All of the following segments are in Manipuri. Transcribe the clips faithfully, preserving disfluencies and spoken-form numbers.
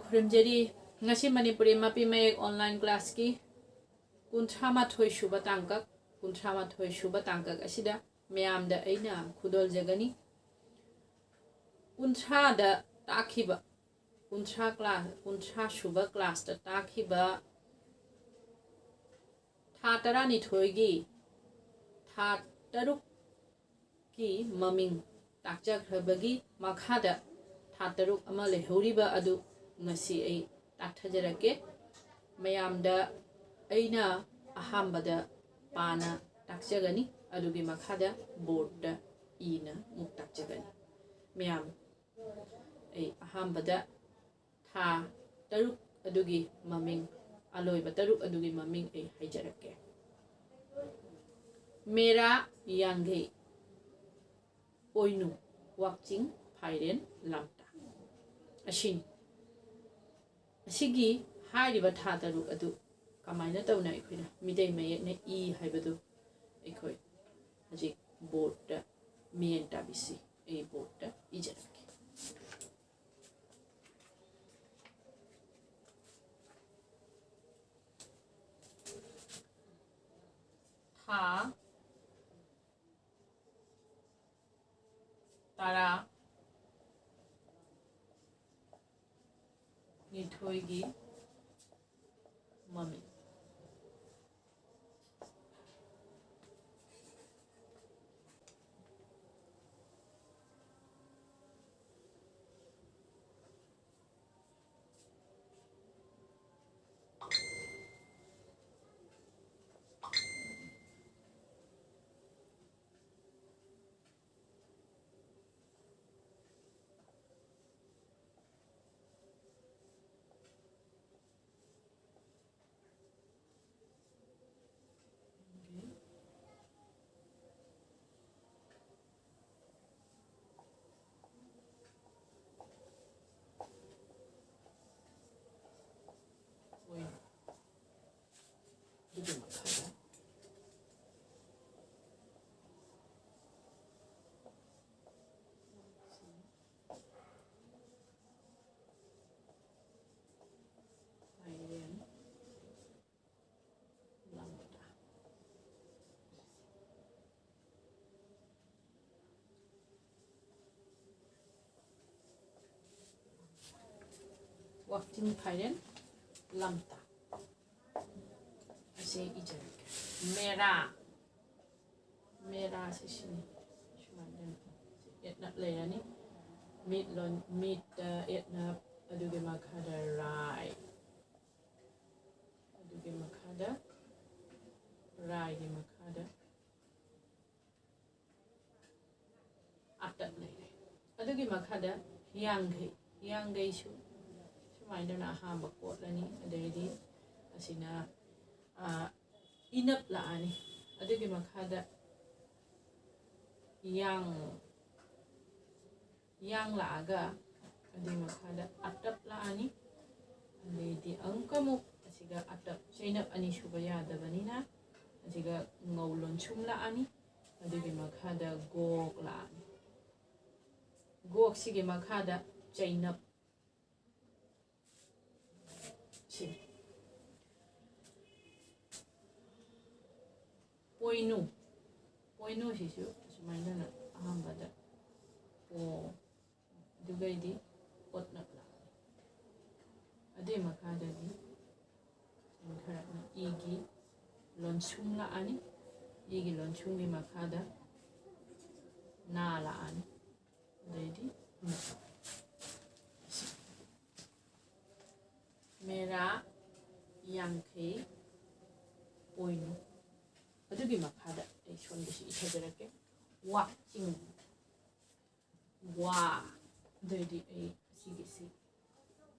ꯈꯨꯔꯨꯝꯖꯔꯤ꯫ ꯉꯁꯤ ꯃꯅꯤꯄꯨꯔꯤ ꯃꯄꯤ ꯃꯌꯦꯛ online classꯀꯤ ꯀꯨꯟꯊ꯭ꯔꯥ ꯃꯥꯊꯣꯏ ꯁꯨꯕ ꯇꯥꯡꯀꯛ, ꯀꯨꯟꯊ꯭ꯔꯥ ꯃꯥꯊꯣꯏ ꯁꯨꯕ ꯇꯥꯡꯀꯛ ꯑꯁꯤꯗ ꯃꯌꯥꯝꯗ ꯑꯩꯅ ꯈꯨꯗꯣꯜꯖꯒꯅꯤ꯫ ꯀꯨꯟꯊ꯭ꯔꯥꯗ ꯇꯥꯛꯈꯤꯕ, ꯀꯨꯟꯊ꯭ꯔꯥ class, ꯀꯨꯟꯊ꯭ꯔꯥ ꯁꯨꯕ classꯇ ꯇꯥꯛꯈꯤꯕ ꯊꯥ ꯇꯔꯥꯅꯤꯊꯣꯏꯒꯤ ꯊꯥ ꯇꯔꯨꯛ ꯀꯤ ꯃꯃꯤꯡ ꯇꯥꯛꯆꯈ꯭ꯔꯕꯒꯤ ꯃꯈꯥꯗ ꯊꯥ ꯇꯔꯨꯛ ꯑꯃ ꯂꯩꯍꯧꯔꯤꯕ ꯑꯗꯨ ꯉꯁꯤ ꯑꯩ ꯇꯥꯛꯊꯖꯔꯛꯀꯦ꯫ ꯃꯌꯥꯝꯗ ꯑꯩꯅ ꯑꯍꯥꯟꯕꯗ ꯄꯥꯅ ꯇꯥꯛꯆꯒꯅꯤ, ꯑꯗꯨꯒꯤ ꯃꯈꯥꯗ boardꯇ ꯏꯅ ꯑꯃꯨꯛ ꯇꯥꯛꯆꯒꯅꯤ꯫ ꯃꯌꯥꯝ, ꯑꯩ ꯑꯍꯥꯟꯕꯗ ꯊꯥ ꯇꯔꯨꯛ ꯑꯗꯨꯒꯤ ꯃꯃꯤꯡ, ꯑꯂꯣꯏꯕ ꯇꯔꯨꯛ ꯑꯗꯨꯒꯤ ꯃꯃꯤꯡ ꯑꯩ ꯍꯥꯏꯖꯔꯛꯀꯦ꯫ ꯃꯦꯔꯥ, ꯌꯥꯡꯒꯩ, ꯄꯣꯏꯅꯨ, ꯋꯥꯛꯆꯤꯡ, ꯐꯥꯏꯔꯦꯟ, ꯂꯝꯇꯥ꯫ ꯑꯁꯤꯅꯤ꯫ ꯑꯁꯤꯒꯤ ꯍꯥꯏꯔꯤꯕ ꯊꯥ ꯇꯔꯨꯛ ꯑꯗꯨ ꯀꯃꯥꯏꯅ ꯇꯧꯅ ꯑꯩꯈꯣꯏꯅ ꯃꯤꯇꯩ ꯃꯌꯦꯛꯅ ꯏ ꯍꯥꯏꯕꯗꯨ ꯑꯩꯈꯣꯏ ꯍꯧꯖꯤꯛ boardꯇ ꯃꯤꯠꯌꯦꯡ ꯇꯥꯕꯤꯁꯤ꯫ ꯑꯩ boardꯇ ꯏꯖꯔꯛꯀꯦ꯫ ꯊꯥ ꯇꯔꯥ ꯅꯤꯊꯣꯏꯒꯤ ꯃꯃꯤꯡ꯫ ꯋꯥꯛꯆꯤꯡ ꯐꯥꯏꯔꯦꯟ ꯂꯝꯇꯥ꯫ ꯑꯁꯤ ꯏꯖꯔꯒꯦ꯫ ꯃꯦꯔꯥ꯫ ꯃꯦꯔꯥꯁꯤ ꯁꯤꯅꯤ꯫ ꯁꯨꯃꯥꯏꯅ ꯌꯦꯠꯅꯞ ꯂꯩꯔꯅꯤ꯫ ꯃꯤꯠ ꯂꯣꯟ-, ꯃꯤꯠꯇ ꯌꯦꯠꯅꯞ, ꯑꯗꯨꯒꯤ ꯃꯈꯥꯗ ꯔꯥꯏ꯫ ꯑꯗꯨꯒꯤ ꯃꯈꯥꯗ, ꯔꯥꯏꯒꯤ ꯃꯈꯥꯗ ꯑꯇꯞ ꯂꯩꯔꯦ꯫ ꯑꯗꯨꯒꯤ ꯃꯈꯥꯗ ꯍꯤꯌꯥꯡꯒꯩ, ꯍꯤꯌꯥꯡꯒꯩꯁꯨ ꯁꯨꯃꯥꯏꯅ ꯇꯧꯅ ꯑꯍꯥꯟꯕ ꯀꯣꯠꯂꯅꯤ꯫ ꯑꯗꯩꯗꯤ ꯑꯁꯤꯅ, ꯑ, ꯏꯅꯞ ꯂꯥꯛꯑꯅꯤ꯫ ꯑꯗꯨꯒꯤ ꯃꯈꯥꯗ ꯌꯥꯡ, ꯌꯥꯡ ꯂꯥꯛꯑꯒ ꯑꯗꯨꯒꯤ ꯃꯈꯥꯗ ꯑꯇꯞ ꯂꯥꯛꯑꯅꯤ꯫ ꯑꯗꯩꯗꯤ ꯑꯃꯨꯛꯀ ꯑꯃꯨꯛ ꯑꯁꯤꯒ ꯑꯇꯞ, ꯆꯩꯅꯞ ꯑꯅꯤ ꯁꯨꯕ ꯌꯥꯗꯕꯅꯤꯅ ꯑꯁꯤꯒ ꯉꯧ ꯂꯣꯟꯁꯨꯝ ꯂꯥꯛꯑꯅꯤ꯫ ꯑꯗꯨꯒꯤ ꯃꯈꯥꯗ ꯒꯣꯛ ꯂꯥꯛꯑꯅꯤ꯫ ꯒꯣꯛꯁꯤꯒꯤ ꯃꯈꯥꯗ ꯆꯩꯅꯞ꯫ ꯁꯤ ꯄꯣꯏꯅꯨ꯫ ꯄꯣꯏꯅꯨꯁꯤꯁꯨ ꯑꯁꯨꯃꯥꯏꯅ ꯑꯍꯥꯟꯕꯗ ꯄꯣ, ꯑꯗꯨꯒꯩꯗꯤ ꯀꯣꯠꯅ ꯂꯥꯛꯑꯅꯤ꯫ ꯑꯗꯨꯏ ꯃꯈꯥꯗꯗꯤ ꯈꯔꯅ ꯏꯒꯤ ꯂꯣꯟꯁꯨꯝ ꯂꯥꯛꯑꯅꯤ꯫ ꯏꯒꯤ ꯂꯣꯟꯁꯨꯝꯒꯤ ꯃꯈꯥꯗ ꯅꯥ ꯂꯥꯛꯑꯅꯤ꯫ ꯑꯗꯩꯗꯤ ꯃꯦꯔꯥ, ꯌꯥꯡꯈꯩ, ꯄꯣꯏꯅꯨ꯫ ꯑꯗꯨꯒꯤ ꯃꯈꯥꯗ ꯑꯩ ꯁꯣꯝꯗꯁꯨ ꯏꯊꯖꯔꯛꯀꯦ꯫ ꯋꯥꯛꯆꯤꯡ꯫ ꯋꯥ꯫ ꯑꯗꯨꯑꯣꯏꯗꯤ ꯑꯩ ꯑꯁꯤꯒꯤꯁꯤ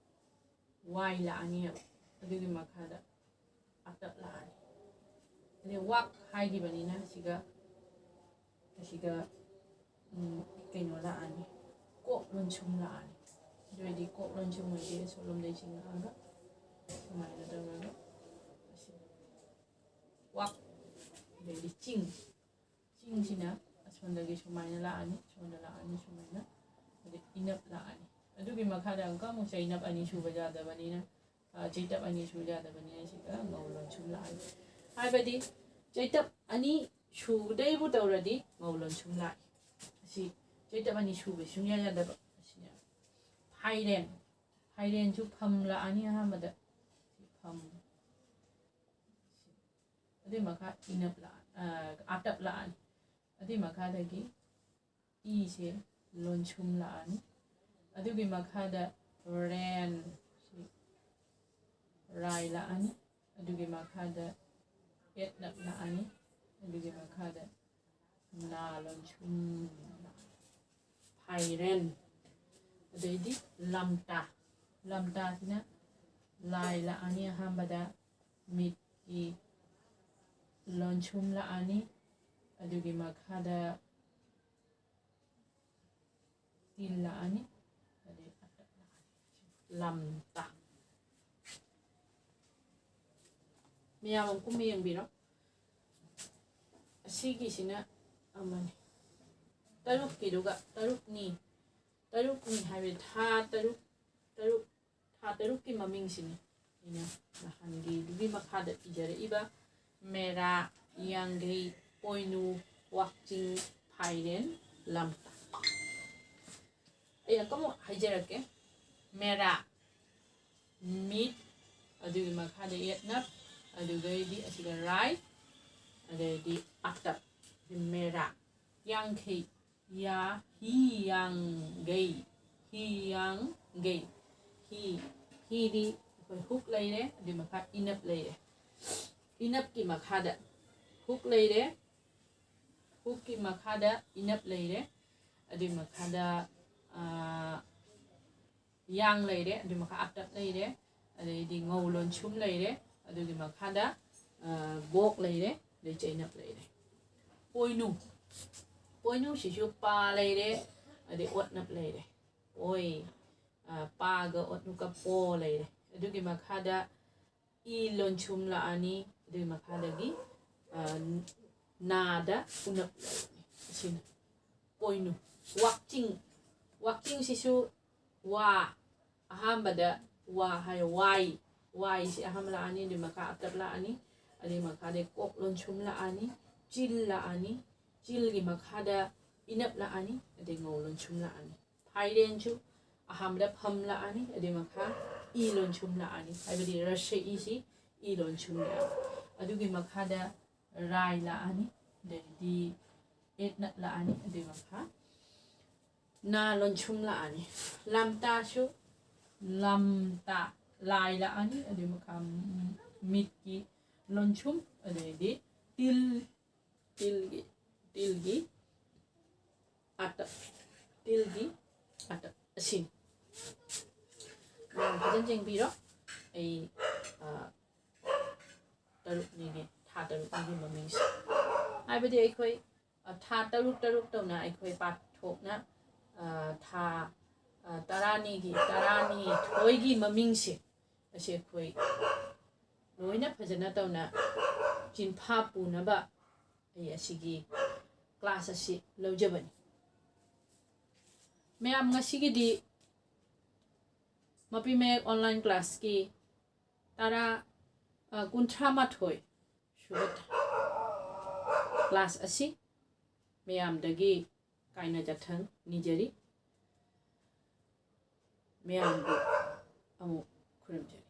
ꯋꯥꯏ ꯂꯥꯛꯑꯅꯤꯕ꯫ ꯑꯗꯨꯒꯤ ꯃꯈꯥꯗ ꯑꯇꯞ ꯂꯥꯛꯑꯅꯤ꯫ ꯑꯗꯩ ꯋꯥꯛ ꯍꯥꯏꯈꯤꯕꯅꯤꯅ ꯁꯤꯒ, ꯑꯁꯤꯒ, ꯎꯝ, ꯀꯩꯅꯣ ꯂꯥꯛꯑꯅꯤ, ꯀꯣꯛ ꯂꯣꯟꯁꯨꯝ ꯂꯥꯛꯑꯅꯤ꯫ ꯑꯗꯨ ꯑꯣꯏꯔꯗꯤ ꯀꯣꯛ ꯂꯣꯟꯁꯨꯝ ꯑꯣꯏꯔꯗꯤ ꯑꯁꯣꯝꯂꯣꯝꯗꯩ ꯆꯤꯡꯉꯛꯑꯒ ꯁꯨꯃꯥꯏꯅ ꯇꯧꯔꯒ ꯑꯁꯤ ꯋꯥꯛ, ꯑꯗꯩꯗꯤ ꯆꯤꯡ, ꯆꯤꯡꯁꯤꯅ ꯑꯁꯣꯝꯗꯒꯤ ꯁꯨꯃꯥꯏꯅ ꯂꯥꯛꯑꯅꯤ, ꯁꯣꯝꯗ ꯂꯥꯛꯑꯅꯤ ꯁꯨꯃꯥꯏꯅ, ꯑꯗꯩ ꯏꯅꯞ ꯂꯥꯛꯑꯅꯤ꯫ ꯑꯗꯨꯒꯤ ꯃꯈꯥꯗ ꯑꯃꯨꯛꯀ ꯑꯃꯨꯛ ꯆꯩꯅꯞ ꯑꯅꯤ ꯁꯨꯕ ꯌꯥꯗꯕꯅꯤꯅ, ꯑ, ꯆꯩꯇꯞ ꯑꯅꯤ ꯁꯨ ꯌꯥꯗꯕꯅꯤꯅ ꯁꯤꯗ ꯉꯧ ꯂꯣꯟꯁꯨꯝ ꯂꯥꯛꯑꯅꯤ꯫ ꯍꯥꯏꯕꯗꯤ ꯆꯩꯇꯞ ꯑꯅꯤ ꯁꯨꯗꯩꯕꯨ ꯇꯧꯔꯗꯤ ꯉꯧ ꯂꯣꯟꯁꯨꯝ ꯂꯥꯛꯏ꯫ ꯑꯁꯤ ꯆꯩꯇꯞ ꯑꯅꯤ ꯁꯨꯕ ꯁꯨꯡꯌꯥ ꯌꯥꯗꯕ꯫ ꯑꯁꯤꯅ ꯐꯥꯏꯔꯦꯟ꯫ ꯐꯥꯏꯔꯦꯟꯁꯨ ꯐꯝ ꯂꯥꯛꯑꯅꯤ ꯑꯍꯥꯟꯕꯗ꯫ ꯁꯤ ꯐꯝ꯫ ꯑꯗꯨꯏ ꯃꯈꯥ ꯏꯅꯞ ꯂꯥꯛ-, ꯑ, ꯑꯇꯞ ꯂꯥꯛꯑꯅꯤ꯫ ꯑꯗꯨꯏ ꯃꯈꯥꯗꯒꯤ ꯏꯁꯦ ꯂꯣꯟꯁꯨꯝ ꯂꯥꯛꯑꯅꯤ꯫ ꯑꯗꯨꯒꯤ ꯃꯈꯥꯗ ꯔꯦꯟ, ꯁꯤ ꯔꯥꯏ ꯂꯥꯛꯑꯅꯤ꯫ ꯑꯗꯨꯒꯤ ꯃꯈꯥꯗ ꯑꯦꯠꯅꯞ ꯂꯥꯛꯑꯅꯤ꯫ ꯑꯗꯨꯒꯤ ꯃꯈꯥꯗ ꯅꯥ ꯂꯣꯟꯁꯨꯝ ꯂꯥꯛꯑꯅꯤ꯫ ꯐꯥꯏꯔꯦꯟ꯫ ꯑꯗꯩꯗꯤ ꯂꯝꯇꯥ꯫ ꯂꯝꯇꯥꯁꯤꯅ ꯂꯥꯏ ꯂꯥꯛꯑꯅꯤ ꯑꯍꯥꯟꯕꯗ, ꯃꯤꯠꯀꯤ ꯂꯣꯟꯁꯨꯝ ꯂꯥꯛꯑꯅꯤ꯫ ꯑꯗꯨꯒꯤ ꯃꯈꯥꯗ ꯇꯤꯜ ꯂꯥꯛꯑꯅꯤ꯫ ꯑꯗꯩ ꯑꯇꯞ ꯂꯥꯛꯑꯅꯤ꯫ ꯂꯝꯇꯥ꯫ ꯃꯌꯥꯝ ꯑꯃ ꯀꯨꯝꯃ ꯌꯦꯡꯕꯤꯔꯣ꯫ ꯑꯁꯤꯒꯤꯁꯤꯅ ꯑꯃꯅꯤ꯫ ꯇꯔꯨꯛꯀꯤꯗꯨꯒ ꯇꯔꯨꯛꯅꯤ꯫ ꯇꯔꯨꯛꯅꯤ ꯍꯥꯏꯕꯗꯤ ꯊꯥ ꯇꯔꯨꯛ, ꯇꯔꯨꯛ, ꯊꯥ ꯇꯔꯨꯛꯀꯤ ꯃꯃꯤꯡꯁꯤꯅꯤ ꯑꯩꯅ ꯅꯍꯥꯟꯒꯤꯗꯨꯒꯤ ꯃꯈꯥꯗ ꯏꯖꯔꯛꯏꯕ ꯃꯦꯔꯥ, ꯌꯥꯡꯈꯩ, ꯄꯣꯏꯅꯨ, ꯋꯥꯛꯆꯤꯡ, ꯐꯥꯏꯔꯦꯟ, ꯂꯝꯇꯥ꯫ ꯑꯩ ꯑꯃꯨꯛꯀ ꯑꯃꯨꯛ ꯍꯥꯏꯖꯔꯛꯀꯦ꯫ ꯃꯦꯔꯥ, ꯃꯤꯠ, ꯑꯗꯨꯒꯤ ꯃꯈꯥꯗ ꯌꯦꯠꯅꯞ, ꯑꯗꯨꯗꯩꯗꯤ ꯑꯁꯤꯗ ꯔꯥꯏ, ꯑꯗꯩꯗꯤ ꯑꯇꯞ, ꯃꯦꯔꯥ꯫ ꯌꯥꯡꯈꯩ, ꯌꯥ, ꯍꯤ ꯌꯥꯡꯒꯩ, ꯍꯤ ꯌꯥꯡꯒꯩ꯫ ꯍꯤ, ꯍꯤꯗꯤ ꯑꯩꯈꯣꯏ ꯍꯨꯛ ꯂꯩꯔꯦ, ꯑꯗꯨꯒꯤ ꯃꯈꯥ ꯏꯅꯞ ꯂꯩꯔꯦ꯫ ꯏꯅꯞꯀꯤ ꯃꯈꯥꯗ ꯍꯨꯛ ꯂꯩꯔꯦ, ꯍꯨꯛꯀꯤ ꯃꯈꯥꯗ ꯏꯅꯞ ꯂꯩꯔꯦ, ꯑꯗꯨꯒꯤ ꯃꯈꯥꯗ, ꯑꯥ, ꯌꯥꯡ ꯂꯩꯔꯦ, ꯑꯗꯨꯒꯤ ꯃꯈꯥ ꯑꯇꯞ ꯂꯩꯔꯦ, ꯑꯗꯩꯗꯤ ꯉꯧ ꯂꯣꯟꯁꯨꯝ ꯂꯩꯔꯦ, ꯑꯗꯨꯒꯤ ꯃꯈꯥꯗ, ꯑꯥ, ꯒꯣꯛ ꯂꯩꯔꯦ, ꯑꯗꯩ ꯆꯩꯅꯞ ꯂꯩꯔꯦ꯫ ꯄꯣꯏꯅꯨ, ꯄꯣꯏꯅꯨꯁꯤꯁꯨ ꯄꯥ ꯂꯩꯔꯦ, ꯑꯗꯩ ꯑꯣꯠꯅꯞ ꯂꯩꯔꯦ꯫ ꯑꯣꯏ, ꯑꯥ, ꯄꯥꯒ ꯑꯣꯠꯅꯨꯒ ꯄꯣ ꯂꯩꯔꯦ꯫ ꯑꯗꯨꯒꯤ ꯃꯈꯥꯗ ꯏ ꯂꯣꯟꯁꯨꯝ ꯂꯥꯛꯑꯅꯤ꯫ ꯑꯗꯨꯒꯤ ꯃꯈꯥꯗꯒꯤ, ꯑꯥ, ꯅꯥꯗ ꯎꯅꯞ ꯂꯥꯛꯑꯅꯤ꯫ ꯑꯁꯤꯅ ꯄꯣꯏꯅꯨ꯫ ꯋꯥꯛꯆꯤꯡ꯫ ꯋꯥꯛꯆꯤꯡꯁꯤꯁꯨ ꯋꯥ꯫ ꯑꯍꯥꯟꯕꯗ ꯋꯥ ꯍꯥꯏ, ꯋꯥꯏ꯫ ꯋꯥꯏꯁꯤ ꯑꯍꯥꯟꯕ ꯂꯥꯛꯑꯅꯤ, ꯑꯗꯨꯒꯤ ꯃꯈꯥ ꯑꯇꯞ ꯂꯥꯛꯑꯅꯤ, ꯑꯗꯨꯒꯤ ꯃꯈꯥꯗ ꯀꯣꯛ ꯂꯣꯟꯁꯨꯝ ꯂꯥꯛꯑꯅꯤ, ꯆꯤꯜ ꯂꯥꯛꯑꯅꯤ, ꯆꯤꯜꯒꯤ ꯃꯈꯥꯗ ꯏꯅꯞ ꯂꯥꯛꯑꯅꯤ, ꯑꯗꯩ ꯉꯧ ꯂꯣꯟꯁꯨꯝ ꯂꯥꯛꯑꯅꯤ꯫ ꯐꯥꯏꯔꯦꯟꯁꯨ ꯑꯍꯥꯟꯕꯗ ꯐꯝ ꯂꯥꯛꯑꯅꯤ, ꯑꯗꯨꯒꯤ ꯃꯈꯥ ꯏ ꯂꯣꯟꯁꯨꯝ ꯂꯥꯛꯑꯅꯤ, ꯍꯥꯏꯕꯗꯤ ꯔꯁ ꯏꯁꯤ ꯏ ꯂꯣꯟꯁꯨꯝ ꯂꯥꯛꯑꯅꯤ꯫ ꯑꯗꯨꯒꯤ ꯃꯈꯥꯗ ꯔꯥꯏ ꯂꯥꯛꯑꯅꯤ, ꯑꯗꯩꯗꯤ ꯑꯦꯠꯅ ꯂꯥꯛꯑꯅꯤ, ꯑꯗꯨꯒꯤ ꯃꯈꯥ ꯅꯥ ꯂꯣꯟꯁꯨꯝ ꯂꯥꯛꯑꯅꯤ꯫ ꯂꯝꯇꯥꯁꯨ ꯂꯝꯇꯥ ꯂꯥꯏ ꯂꯥꯛꯑꯅꯤ, ꯑꯗꯨꯒꯤ ꯃꯈꯥ ꯃꯤꯠꯀꯤ ꯂꯣꯟꯁꯨꯝ, ꯑꯗꯩꯗꯤ ꯇꯤꯜ, ꯇꯤꯜꯒꯤ, ꯇꯤꯜꯒꯤ ꯑꯥꯇꯞ, ꯇꯤꯜꯒꯤ ꯑꯥꯇꯞ ꯑꯁꯤꯅꯤ꯫ ꯃꯌꯥꯝ ꯐꯖꯅ ꯌꯦꯡꯕꯤꯔꯣ꯫ ꯑꯩ, ꯑ, ꯇꯔꯨꯛꯅꯤꯒꯤ, ꯊꯥ ꯇꯔꯨꯛꯅꯤꯒꯤ ꯃꯃꯤꯡꯁꯦ꯫ ꯍꯥꯏꯕꯗꯤ ꯑꯩꯈꯣꯏ, ꯑ, ꯊꯥ ꯇꯔꯨꯛ ꯇꯔꯨꯛ ꯇꯧꯅ ꯑꯩꯈꯣꯏ ꯄꯥꯊꯣꯛꯅ, ꯑ, ꯊꯥ, ꯑ, ꯇꯔꯥꯅꯤꯒꯤ, ꯇꯔꯥꯅꯤꯊꯣꯏꯒꯤ ꯃꯃꯤꯡꯁꯦ ꯑꯁꯤ ꯑꯩꯈꯣꯏ ꯂꯣꯏꯅ ꯐꯖꯅ ꯇꯧꯅ ꯆꯤꯟꯐꯥ ꯄꯨꯅꯕ ꯑꯩ ꯑꯁꯤꯒꯤ class ꯑꯁꯤ ꯂꯧꯖꯕꯅꯤ꯫ ꯃꯌꯥꯝ ꯉꯁꯤꯒꯤꯗꯤ ꯃꯄꯤ ꯃꯌꯦꯛ online classꯀꯤ ꯇꯔꯥ, ꯑ, ꯀꯨꯟꯊ꯭ꯔꯥ ꯃꯥꯊꯣꯏ ꯁꯨꯕ class ꯑꯁꯤ ꯃꯌꯥꯝꯗꯒꯤ ꯀꯥꯏꯅ ꯌꯥꯊꯪ ꯅꯤꯖꯔꯤ꯫ ꯃꯌꯥꯝꯕꯨ ꯑꯃꯨꯛ ꯈꯨꯔꯨꯝꯖꯔꯤ꯫